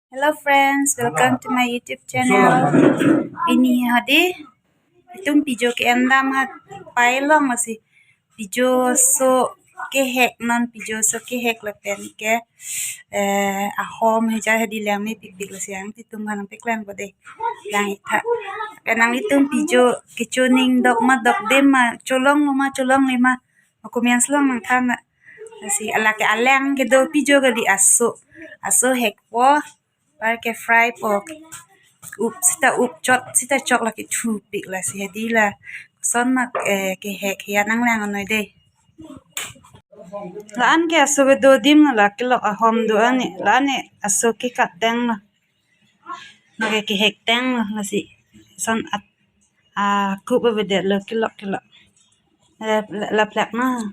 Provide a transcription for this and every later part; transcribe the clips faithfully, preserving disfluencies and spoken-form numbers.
Hello friends, welcome to my YouTube channel. Pini hadi itum pijo ke-endam ha pai long lasi. Pijo so kehek non, pijo so kehek lapen ke eh ahom heja hadi lang mepikpik lasi ang titum hanang peklangpo dei. Lang itha. Kanang itum pijo kecho ning dok ma dokdem ma, cholonglo ma cholongle ma, ma comments along nangthan na. Lasi ala ke alang kedo pijo kali, aso. Aso hekpo. Par ke fry po. Up sita up chot sita chok lake thupik lasi hadi la. Son mak eh kehek hiya nanglang noi dei. La-an ke aso kedo adim la kelok ahom do ani. La-an e aso kekat tanglo. Lake kehek tanglo lasi. Son at a kup avedetlo kelok kelok. La, la, laplak na.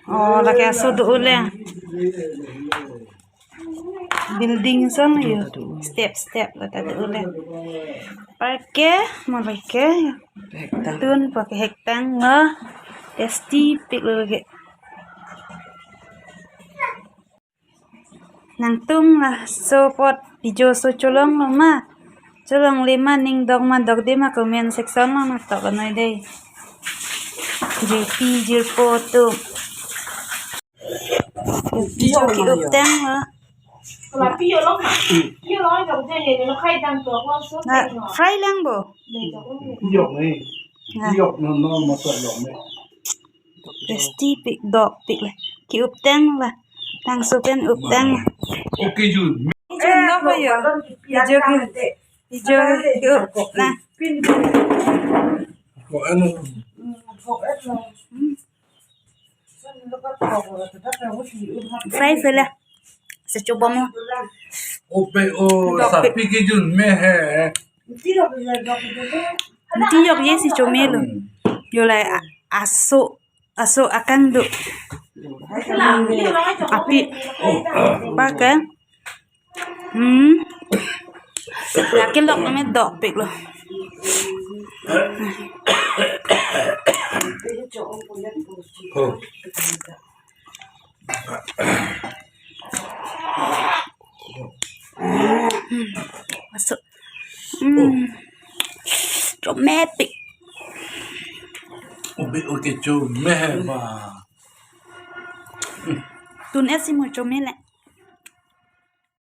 Oh, lake aso do-o le. Building son yo. Step step la ta do-o le. Par ke, mo lake. Tun po kehek tanglo. Tasty piklo lake. Nangtum laso apot pijo so cholonglo ma, cholongle ma, ning dok ma dokdem ma comment section along nangtok noi dei. Jirpi jirpo atum. Pijo ke-up tanglo. Na fry langpo. Yok nih. Na. Yok no no motor yok nih. Tasty pik, dokpik la. Ke-up tanglo. Tangso pen up tanglo. Okay, Jun. Jun dokpo yo. Pijo ke, pijo ke-up. Na. Kok anu. Fry fry la. Sechobom. Ope o, dokpik. Sapi ke Jun me he. Nti yok ye si chomelo. Yo la a-, aso, aso akang do. Api. Pakai. Hmm. Lake lok me dokpiklo. Oh. Hmm. Masuk. Hmm. Chomepik. Obe oke chome ba. Tun esi mo chome le.